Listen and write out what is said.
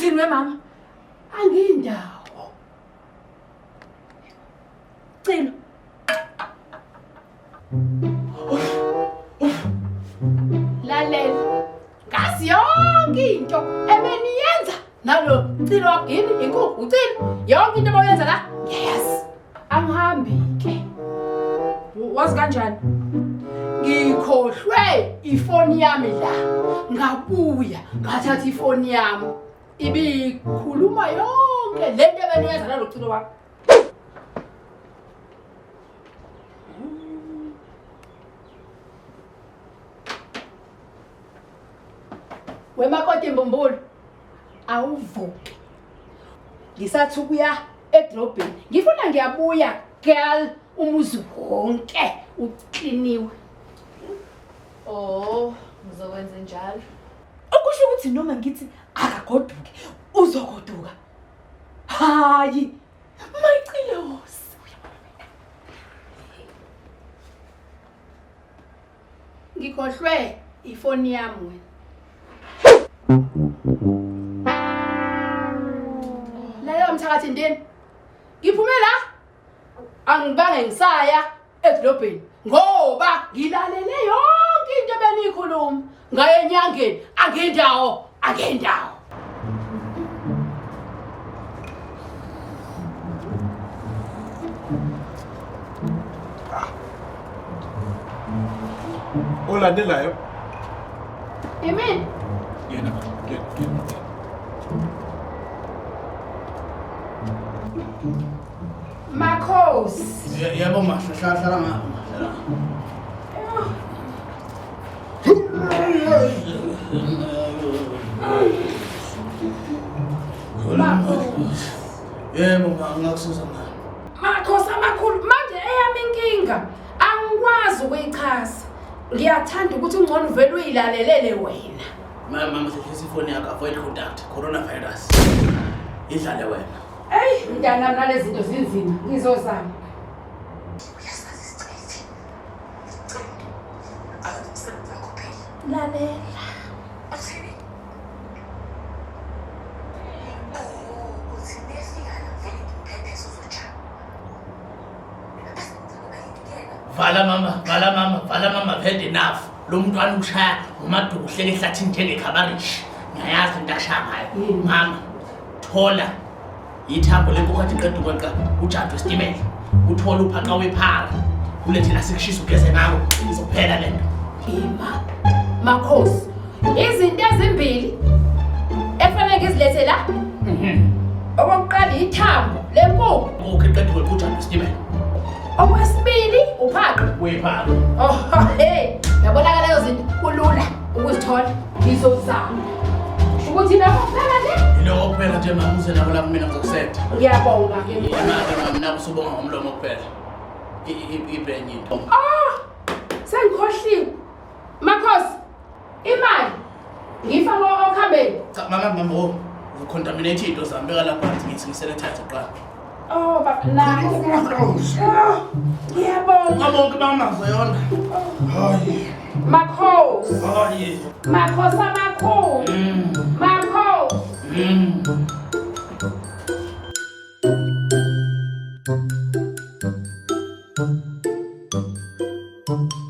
Uthini we mama? Angindawo. Cilo. Lalela. Ngazi yonke into ebeniyenza nalo Cilo wakini inkukhu uCilo. Yonke into abayenza la ngiyayazi. Angihambi ke. Wazi kanjani? Ngikhohlwe ifoni yami la. Ngabuya ngathatha ifoni yami. Ibikhuluma yonke lento ebeniyenza nalo Cilo wakho. Wemakoti mbumbulu awuvuki. Ngisathi ukuya edrobheni. Ngifuna ngiyabuya girl umuzi wonke ukliniwe. Oh, ngizokwenza njalo. Okusho ukuthi noma ngithi akagoduke, uzogoduka. Hayi. Mayicilosi. Ngikhohlwe ifoni yami wena. Lalela mthakathi ndini. Ngiphume la. Angibange ngisaya edolobheni ngoba ngilalele yonke into ebeniyikhuluma. Ngaye enyangeni angindawo, angindawo. Olandelayo. Imini? Yena, yena, yena. Makhosi. Yebo mahla, hlala hlala ngapha, hlala. Yebo ma, ngingakusiza ngani? Makhosi amakhulu manje eyami inkinga angikwazi ukuyichaza. Ngiyathanda ukuthi ungcono uvele uyilalelele wena. Mama, mama, hlehlisa ifoni yakho, avoid contact, coronavirus. Idlale wena. Eyi mntanami nalezi zinto zinzima ngizozama. Lalela. Vala mama, vala mama, vala mama, I've had enough. Lo mntwana ushaya ngomaduku uhlele ehlathini njengekhabarishi. Ngiyayazi into ashaya ngayo. Mama, thola Ithambo lenkukhu athi qeda ukweqa ujadu wesitimela. Uthole uphaqa wephara. Ulethe la sikushisa ugeze ngako izophela lento. Ima. Makhosi. Izinto ezimbili ekufanele ngizilethe la. Okokuqala ithambo lenkukhu. Nkukhu iqeda ukweqa ujadu wesitimela. Okwesibili uphaqa. Wephara. Oh, hey, yabonakala lezo zinto kulula ukuzithola. Ngizozama. Ukuthi nakho kuphela nje. Yiloko kuphela nje mama uze nako lapho mina ngizokusetha. Ngiyabonga ke. Imali mama naku usubonga ngomlomo kuphela. Ibe enye into. Ah! Sengikhohliwe. Makhosi, imali ngiyifake okhambeni. Cha mama mama wo ucontaminate into zami beka lapha phansi ngithi ngisanitize kuqala. Oh, baba la. Ngiyabonga. Ungabonke bamazo yona. Hayi. Makhosi. Hayi. Makhosi amakhulu. Makhosi.